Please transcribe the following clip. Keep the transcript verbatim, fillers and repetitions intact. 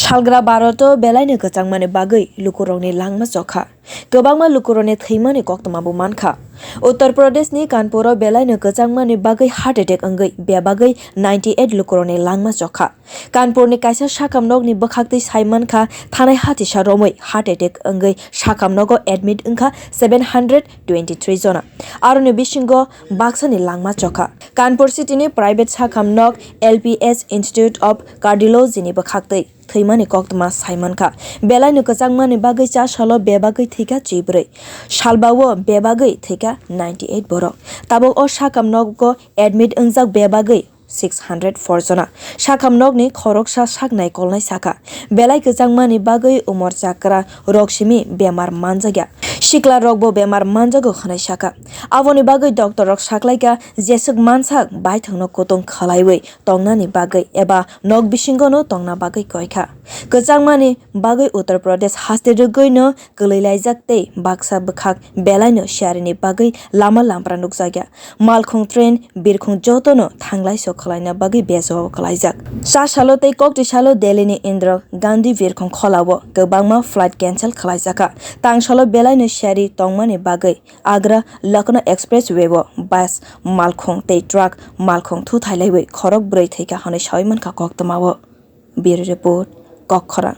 Salgra Bharat o belaino kwchangmani bagwi lukurokni langma chokha. Kwbangma lukurokni thwimani koktwma bo mankha. Uttar Pradesh ni Kanpur o belaino kwchangmani bagwi heart attack wngwi bebagwi ninety eight lukurokni langma chokha. Kanpur ni kaisa sakham nokni bwkhaktwi sai mankha, thanai hatisa romwi heart attack wngwi sakham nogo admit wngkha seven hundred twenty three jona. Aroni bisingo baksani langma chokha. Kanpur city ni private sakham nok L P S Institute of Cardiology ni bwkhaktwi thwimani koktwma sai mankha. Belaino kwchangmani bagwi cha salo bebagwi thwikha chibrwi. Salbao bebagwi thwikha ninety eight borok. Tabuk o sakham nogo admit wngjak bebagwi six hundred four jona. Sakham nokni khoroksa sak naikolnai sakha. Belai kwchangmani bagwi umor chakra rok simi bemar manjakya. Sikla rokbo bemar manjago hwnwi sakha. Aboni bagwi doctor rok saklaikha, jeswk mansak baithangno kutung khwlaiwi tongnani bagwi eba nok bisingono tongna bagwi koikha. Kwchangmani bagwi Uttar Pradesh haste rwgwino kwlwi laijak tei baksa bwkhak belaino siyarini bagwi lama lampra nukjakya. Malkhung train, birkhung jotono thanglaiso khwlaina bagwi bejao kwlaijak. Cha salo tei kokti salo Delhi ni Indira Gandhi birkhung kholao kwbangma flight cancel khwlaijakha. Tang salo belaino siyari tongmani bagwi Agra Lucknow Expressway o bus malkhung tei truck malkhung thuthailaiwi khorok bwrwi thwikha hwnwi sawi mankha koktwmao. Bureau Report, Kokkhorang.